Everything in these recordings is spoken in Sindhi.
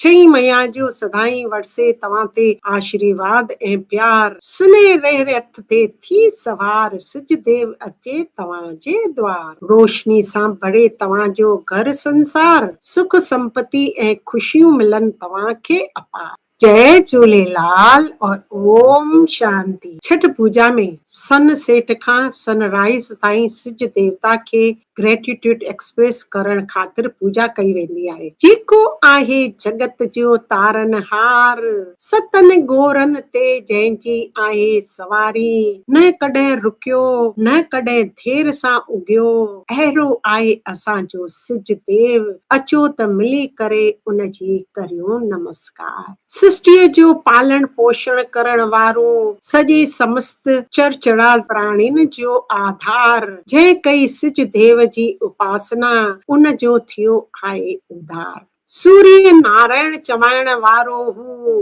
ڇهين ميا جو سدائين ورسي توهان تي آشريواد ۽ پيار. سنهري رٿ تي ٿي سوار سج ديو اچي توهان جي دوار. روشني سان ڀري توهان جو گهر سنسار. سک سمپتي ۽ خوشيون ملن توهان کي اپار. جئي جهوليلال اور اوم شانتي. ڇٺ پوڄا ۾ سن سيٽ کان سن رائيز تائين سج ديوتا کي گريٽيٽيوڊ ايڪسپريس ڪرڻ خاطر پوڄا ڪئي ويندي آهي. جيڪو آهي جڳت جو تارڻهار، ستن گورن تي جنهن جي آهي سواري، نه ڪڏهن رڪيو، نه ڪڏهن دير سان اگيو، اهڙو آهي اسان جو سج ديو، اچو ته ملي ڪري ان جي ڪريون نمسڪار. سرشٽيء جو پالڻ پوشڻ ڪرڻ وارو، سڄي سمست چرچڙال پراڻين جو آڌار، جنهن ڪئي سج ديو جي اپاسنا، ان جو ٿيو آهي اڌار. سوريه نارائڻ چوائڻ وارو هو،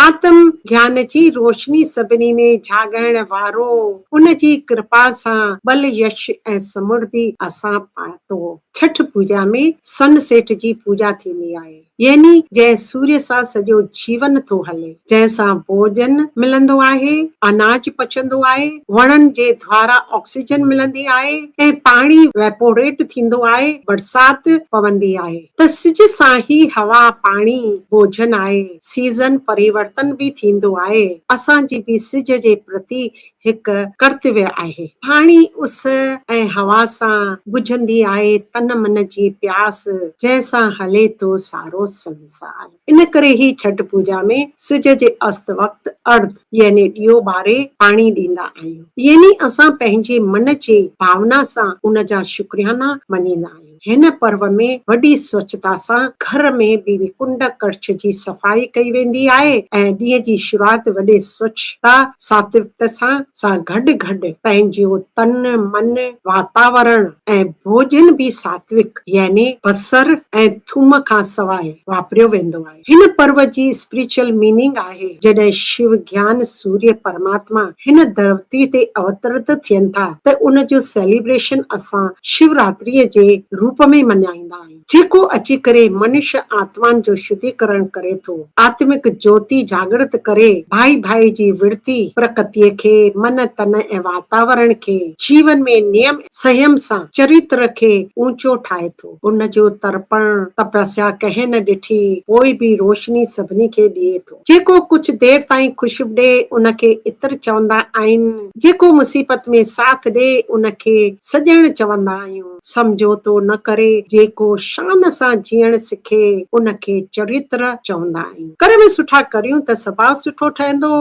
آتم گيان جي روشني سڀني ۾ جاڳائڻ وارو، ان جي ڪرپا سان ٻل يش ۽ سمرڌي اسان پاتو. ڇٺ پوڄا ۾ سن سيٽ جي پوڄا ٿيندي آهي. يعني جنهن سوريه سان سڄو جيون ٿو هلي، جنهن سان ڀوڄن ملندو آهي، اناج پچندو آهي، وڻن جي دوارا آڪسيجن ملندي آهي ۽ پاڻي ويپوريٽ ٿيندو آهي، برسات پوندي آهي ته سج سان ئي هوا، پاڻي، ڀوڄن آهي، سيزن پريورتن به ٿيندو آهي، اسان جي به سج جي پرتي هڪ ڪرتويه آهي. پاڻي اس ۽ هوا سان بجهندي آهي تن من جي پياس، جنهن سان هلي ٿو سارو سنسار. ان ڪري ئي ڇٺ پوڄا ۾ سج جي است وقت ارڌ يعني ڏيئو ٻاري پاڻي ڏيندا آهيون. يعني اسان پنهنجي من جي ڀاونا سان ان جا شڪريانا مڃيندا آهيون. هن پرو ۾ وڏي سوڇتا سان گهر ۾ به ڪنڊ ڪڙڇ جي صفائي ڪئي ويندي آهي ۽ ڏينهن جي شروعات وڏي سوڇتا ساتوڪتا سان سان گڏ گڏ پنهنجو تن من واتاورڻ ۽ ڀوڄن به ساتوڪ يعني بصر ۽ ٿوم کان سواء واپريو ويندو آهي. هن پرو جي اسپريچوئل ميننگ آهي جڏهن شو گيان سوريه پرماتما هن ڌرتي تي اوترت ٿين ٿا ته ان جو سيليبريشن اسان شوراتريء جي روپ ۾ مڃائيندا آهيون جيڪو اچي ڪري منش آتمائن جو شڌيڪرڻ ڪري ٿو آتمڪ جوتي جاڳرت ڪري ڀائي ڀائي جي ورتي پرڪتيء کي من تن ۽ واتاورڻ کي جيون ۾ نيم سنيم سان چريتر کي اونچو ٺاهي ٿو. ان جو ترپڻ، تپسيا ڪنهن نه ڏٺي، پوء به روشني سڀني کي ڏئي ٿو. جيڪو ڪجهه دير تائين خوشبو ڏئي، ان کي عطر چوندا آهن. جيڪو مصيبت ۾ ساٿ ڏئي، ان کي سڄڻ چوندا آهيون. سمجهوتو نه ڪري، جيڪو شان سان جيئڻ سکي، ان کي چريتر چوندا آهيون. ڪرم سٺا ڪريون ته سڀاء سٺو ٺهندو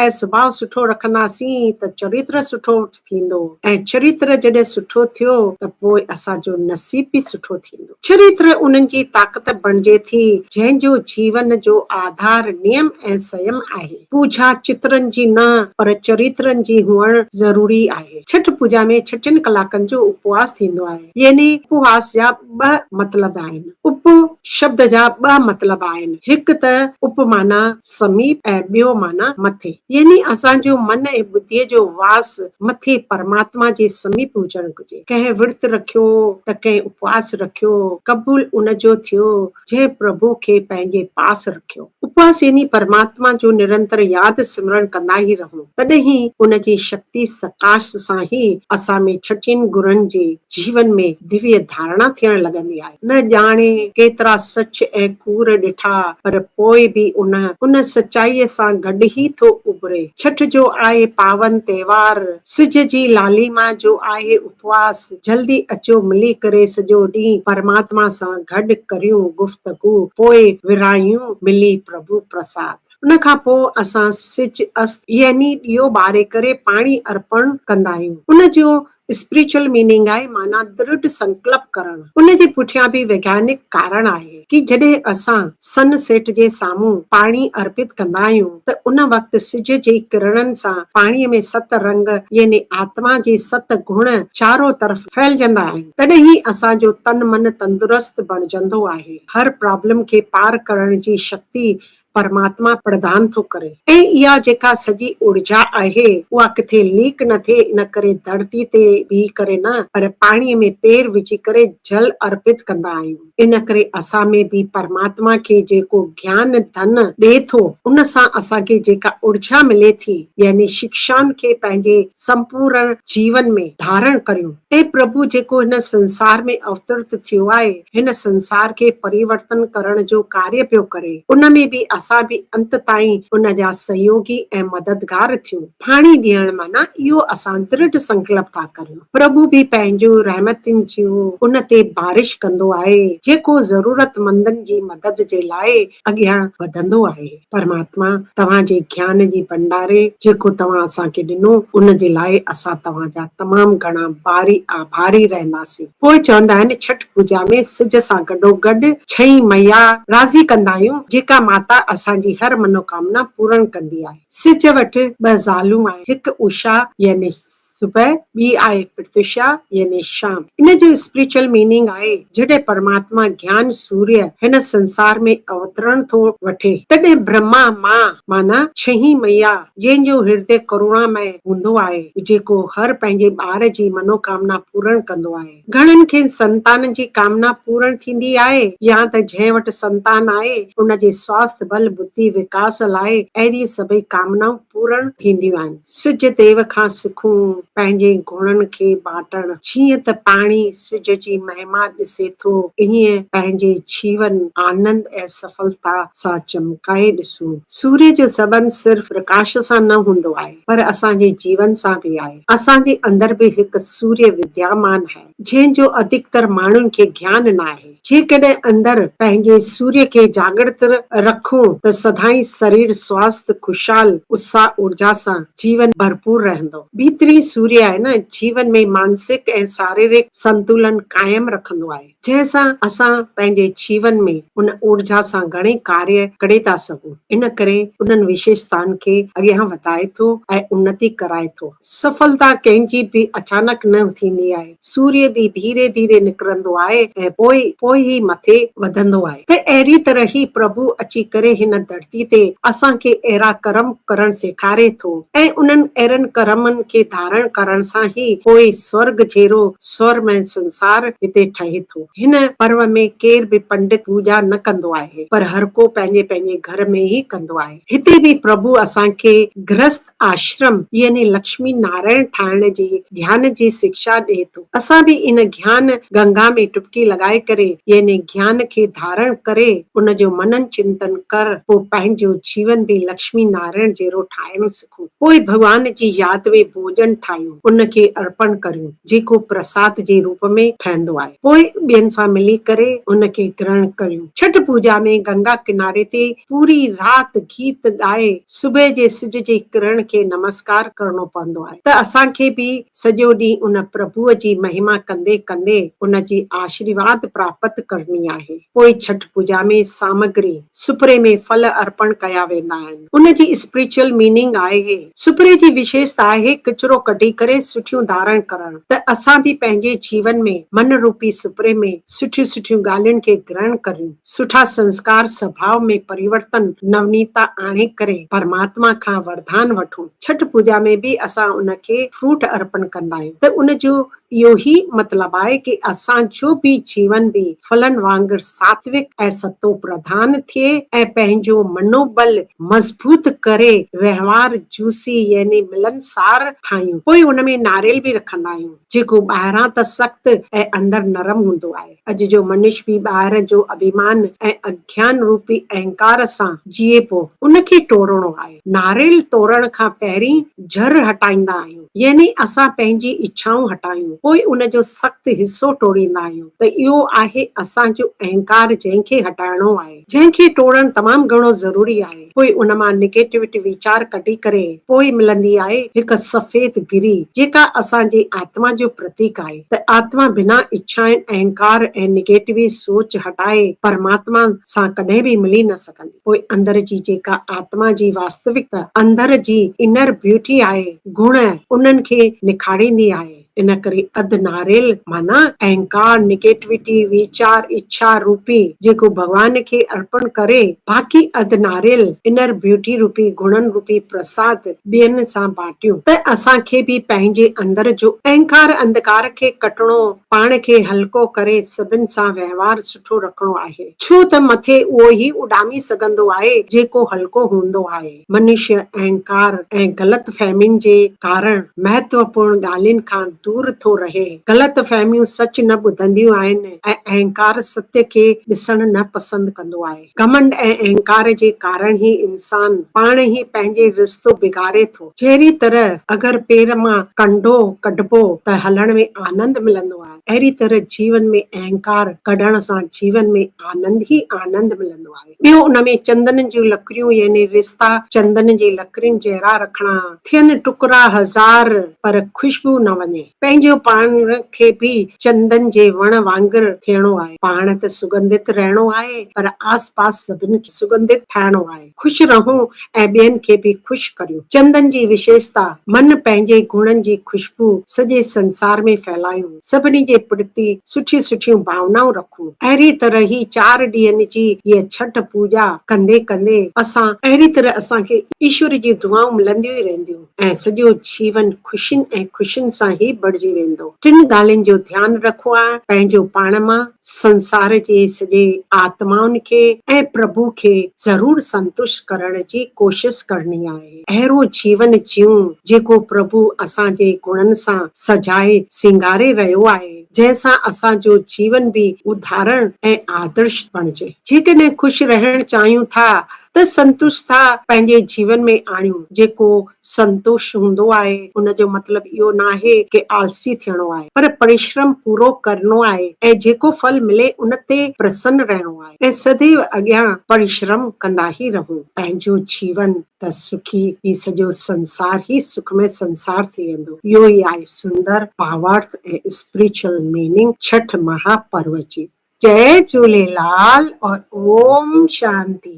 ۽ سڀاء سٺو رکنداسين ته چريتر سٺو ٿيندو ۽ چريتر جڏهن سٺو ٿيو ته پوء اسان جو نصيب به سٺو ٿيندو. چريتر انهن جي طاقت بڻجي ٿي جنهن جو جيون جو آڌار نيم ۽ سنيم آهي. پوڄا چترن جي نه پر چريترن جي هئڻ ضروري آهي. ڇٺ پوڄا ۾ ڇٽين ڪلاڪن جو اپواس ٿيندو آهي يعني اپواس جا ٻه مطلب آهن. اپ شبد جا ٻه مطلب آهن، هڪ ته اپ معنيٰ سميپ ۽ ٻيو معنيٰ مٿي. يعني اسان جو من ۽ ٻڌيء جو واس مٿي پرماتما جي سميپ هجڻ گهرجي. ڪنهن ورت رکيو ته ڪنهن اپواس رکيو، قبول ان جو ٿيو جنهن پرڀو کي پنهنجي پاس رکيو. اپواس يعني پرماتما جو نرنتر ياد سمرڻ ڪندا ئي رهون، تڏهن ئي ان جي شڪتي سڪاش سان ئي اسان ۾ ڇٽين گڻن جي جيون ۾ دويه ڌارڻا ٿيڻ لڳندي آهي. نه ڄاڻي ڪيترا سچ ۽ ڪوڙ ڏٺا، پر پوء به ان ان سچائيء سان گڏ ئي ٿو اڀري. ڇٺ جو آهي پاون تهوار، سج جي لاليما جو آهي اپواس، جلدي اچو ملي ڪري سڄو ڏينهن پرماتما سان گڏ ڪريون گفتگو، پوء ورهايون ملي پرڀو پرساد. ان کان پوء اسان سج است يعني ڏيئو ٻاري ڪري پاڻي ارپڻ ڪندا آهيون. ان جو اسپريچوئل ميننگ آهي معنيٰ درڍ سنڪلپ ڪرڻ. ان جي پٺيان به ويگيانڪ ڪارڻ آهي ڪي جڏهن اسان سن سيٽ جي سامهون پاڻي ارپت ڪندا آهيون ته ان وقت سج جي ڪرڻن سان پاڻي ۾ ست رنگ يعني آتما جي ست گڻ چارو طرف ڦهلجندا آهن تڏهن ئي اسان جو تن من تندرست بڻجندو آهي. هر پرابلم کي پار ڪرڻ جي شڪتي پرماتما پردان ٿو ڪري ۽ اها جيڪا سڄي اورجا آهي اها ڪٿي ليڪ نه ٿئي ان ڪري ڌرتي تي بيهي ڪري نه پر پاڻيء ۾ پير وجهي ڪري جل ارپت ڪندا آهيون. ان ڪري اسان ۾ به پرماتما کي جيڪو گيان ڌن ڏئي ٿو، ان سان اسان کي جيڪا اورجا ملي ٿي، يعني شڪشائن کي پنهنجي سمپورڻ جيون ۾ ڌارڻ ڪريون ۽ پرڀو جيڪو هن سنسار ۾ اوترت ٿيو آهي، هن سنسار کي پريورتن ڪرڻ جو ڪاريه پيو ڪري، ان ۾ به اسان به انت تائين ان جا سهيوگي ۽ مددگار ٿيون. پاڻي ڏيڻ معنيٰ اهو اسان درڍ سنڪلپ ٿا ڪريون. پرڀو به پنهنجون رحمتن جون ان تي بارش ڪندو آهي، جيڪو ضرورتمندن جي مدد جي لاء اڳيان وڌندو آهي. پرماتما توهان جي گيان جي ڀنڊاري جيڪو توهان اسان کي ڏنو ان جي لاء اسان توهان جا تمام گهڻا باري آڀاري رهنداسين. پوء چوندا آهن ڇٺ پوڄا ۾ سج سان گڏوگڏ ڇهين مئيا راضي ڪندا آهيون جيڪا ماتا اسان جي هر منوڪامنا پورڻ ڪندي آهي. سج وٽ ٻه زالون آهن هڪ اوشا يعني صبح، ٻي آهي پرتوشا يعني شام. ان جو اسپريچوئل ميننگ آهي جڏهن پرماتما گيان سوريه هن سنسار ۾ اوترڻ ٿو وٺي تڏهن برهما مان معنيٰ ڇهين مئيا جنهن جو هردي ڪروڻامئي هوندو آهي جيڪو هر پنهنجي ٻار جي منوڪامنا پورڻ ڪندو آهي. گهڻن کي سنتان جي ڪامنا پورڻ ٿيندي آهي يا ته جنهن وٽ سنتان آهي ان جي سواسٿ ٻل ٻڌي وڪاس لاء اهڙيون سڀئي ڪامنائون پورڻ ٿينديون آهن. سج ديو کان سکون پنهنجي گڻن کي بانٽڻ. جيئن ته پاڻي سج جي مهما ڏسي ٿو ائين پنهنجي جيون آنند ۽ سڦلتا سان چمڪائي ڏسون. سوريه جو سنٻنڌ صرف پرڪاش سان نه هوندو آهي پر اسان جي جيون سان به آهي. اسان جي اندر به هڪ سوريه وديامان آهي، جنهن جو اڌڪتر ماڻهن کي گيان نه آهي. جيڪڏهن اندر پنهنجي سوريه کي جاڳرت رکون ته سدائين سرير سواسٿ، خوشحال، اتساهه، اورجا سان جيون ڀرپور رهندو. ڀيترين سوريه آهي نه جيون ۾ مانسڪ ۽ ساريرڪ سنتولن قائم رکندو آهي. جنهن سان اسان پنهنجي جيون ۾ ان اورجا سان گهڻي ڪاريه ڪري ٿا سگهون. ان ڪري انهن وشيشتائن کي اڳيان وڌائي ٿو ۽ انتي ڪرائي ٿو. سڦلتا ڪنهن جي به اچانڪ نه ٿيندي آهي. سوريه به ڌيري ڌيري نڪرندو آهي ۽ پوء پوء ئي مٿي وڌندو آهي. ته اهڙي طرح ئي پرڀو اچي ڪري هن ڌرتي تي اسان کي اهڙا ڪرم ڪرڻ سيکاري ٿو ۽ انهن اهڙن ڪرمن کي ڌارڻ ڪرڻ سان ئي پوء سورڳ جهڙو سورمئه سنسار هتي ٺهي ٿو. هن پرو ۾ ڪير به پنڊت پوڄا نه ڪندو آهي، پر هر ڪو پنهنجي پنهنجي گهر ۾ ئي ڪندو آهي. هتي به پرڀو اسان کي گرهست آشرم يعني لڪشمي نارائڻ ٺاهڻ جي گيان جي شڪشا ڏئي ٿو. اسان به ان گيان گنگا ۾ ٽٻڪي لڳائي ڪري يعني گيان کي ڌارڻ ڪري ان جو منن چنتن ڪر پوء پنهنجو جيون به لڪشمي نارائڻ جهڙو ٺاهڻ سکون. پوء ڀڳوان جي ياد ۾ ڀوڄن ٺاهيون، ان کي ارپڻ ڪريون، جيڪو پرساد جي روپ ۾ ٺهندو آهي. پوء ٻين سان ملي ڪري ان کي گرهڻ ڪريون. ڇٺ پوڄا ۾ گنگا ڪناري تي پوري رات گيت ڳائي صبح جي سج جي ڪرڻ کي نمسڪار ڪرڻو پوندو آهي ته اسان کي به سڄو ڏينهن ان پرڀوء جي مهما ڪندي ڪندي ان جي آشريواد پراپت ڪرڻي آهي. پوء ڇٺ پوڄا ۾ سامگري، سپري ۾ ڦل ارپڻ ڪيا ويندا آهن. ان جي اسپريچوئل ميننگ آهي. سپري جي وشيشتا آهي ڪچرو ڪڍي ڪري سٺيون ڌارڻ ڪرڻ ته اسان به پنهنجي جيون ۾ من روپي سپري ۾ سٺيون سٺيون ڳالهين کي گرهڻ ڪريون، سٺا سنسڪار سڀاء ۾ پريورتن نونيتا آڻي ڪري پرماتما کان ورڌان وٺون. ڇٺ پوڄا ۾ به اسان ان کي فروٽ ارپڻ ڪندا آهيون ته ان جو اهو ئي مطلب آهي ڪي اسان جو به جيون به ڦلن وانگر ساتوڪ ۽ ستو پرڌان ٿئي ۽ پنهنجو منوبل مضبوط ڪري وهنوار جوسي يعني ملنسار ٺاهيون. پوء ان ۾ ناريل به رکندا آهيون جيڪو ٻاهران ته سخت ۽ اندر نرم هوندو آهي. اڄ جو منش به ٻاهر جو اڀيمان ۽ اگيان روپي اهنڪار سان جيئي پو ان کي ٽوڙڻو آهي. ناريل توڙڻ کان پهرين جر هٽائيندا آهيون يعني اسان پنهنجي اڇائون هٽايون پوء ان جو سخت حصو ٽوڙيندا آهيون ته اهو آهي اسان جو اهنڪار جنهن کي هٽائڻو آهي جنهن کي ٽوڙڻ تمام گهڻو ضروري آهي پوء ان مان نيگيٽوٽ ويچار ڪڍي ڪري پوء ملندي آهي هڪ سفيد گري جيڪا اسان جي آتما جو پرتيڪ آهي ته آتما بنا اڇائن اهنڪار ۽ نيگيٽوي سوچ هٽائي پرماتما سان ڪڏهن به ملي نه سگهندي. پوء اندر جي جيڪا آتما جي واستوڪتا، اندر جي Inner Beauty آهي، گڻ، انهن کي نکاريندي آهي. ان ڪري اڌ ناريل معنيٰ اهنڪار، نگيٽوٽي، ويچار، اڇا روپي جيڪو ڀڳوان کي ارپڻ ڪري، باقي اڌ ناريل انر بيوٽي روپي گڻن روپي پرساد ٻين سان بانٽيون ته اسان کي به پنهنجي اندر جو اهنڪار انڌڪار کي ڪٽڻو، پاڻ کي هلڪو ڪري سڀن سان وهنوار سٺو رکڻو آهي. ڇو ته مٿي اهو ئي اڏامي سگهندو آهي جيڪو هلڪو هوندو آهي. منشيه اهنڪار ۽ غلط فهمين جي ڪارڻ مهتوپورڻ ڳالهين کان دور ٿو رهي. غلط فهميون سچ نه ٻڌنديون آهن ۽ اهنڪار ستيه کي ڏسڻ نه پسند ڪندو آهي. گهمنڊ ۽ اهنڪار جي ڪارڻ ئي انسان پاڻ ئي پنهنجي رستو بگاڙي ٿو. جهڙي طرح اگر پير مان ڪنڊو ڪڍبو ته هلڻ ۾ آنند ملندو آهي. اهڙي طرح جيون ۾ اهنڪار ڪڍڻ سان جيون ۾ آنند ئي آنند ملندو آهي. ٻيو ان ۾ چندن جون لڪڙيون يعني رستا چندن جي لڪڙين جهڙا رکڻا، ٿين ٽڪرا هزار پر خوشبو نه وڃي. پنهنجو پاڻ کي به چندن جي وڻ وانگر ٿيڻو آهي. پاڻ ته سڳنڌت رهڻو آهي پر آس پاس سڀن کي سڳنڌت ٺاهڻو آهي. خوش رهون ۽ ٻين کي به خوش ڪريون. چندن جي وشيشتا، من پنهنجي گڻن جي خوشبو سڄي سنسار ۾ ڦهلايون. سڀني جي پرتي سٺيون سٺيون ڀاونائون رکون. اهڙي طرح هي چار ڏينهن جي هيء ڇٺ پوڄا ڪندي ڪندي اسان اهڙي طرح اسان کي ايشور جون دعائون ملنديون ئي رهنديون ۽ سڄو جيون خوشين ۽ خوشين سان ئي ڀرجي ويندو. ٽن ڳالهين جو ڌيان رکو آهي پنهنجو پاڻ مان، سنسار جي سڄي آتمائن کي ۽ پرڀو کي ضرور سنتشٽ ڪرڻ جي ڪوشش ڪرڻي آهي. اهڙو جيون جيئون جيڪو پرڀو اسان جي گڻن سان سجائي سينگاري رهيو آهي، جنهن سان اسان جو جيون به اداهرڻ ۽ آدرش بڻجي. جيڪڏهن خوش رهڻ چاهيون ٿا ته سنتشتا پنهنجي جيون ۾ آڻيون. جيڪو سنتوش هوندو آهي ان جو مطلب اهو ناهي ڪي آلسي ٿيڻو آهي پر پرشرم پورو ڪرڻو آهي ۽ جيڪو ڦل ملي ان تي پرسن رهڻو آهي ۽ سديو اڳيان پرشرم ڪندا ئي رهون. پنهنجو جيون ته سکي هي سڄو سنسار ئي سکمي سنسار ٿي ويندو. اهو ئي آهي سندر، ڀاوارٿ ۽ اسپريچوئل ميننگ ڇٺ مها پرو جي. جئي جهوليلال اور اوم شانتي.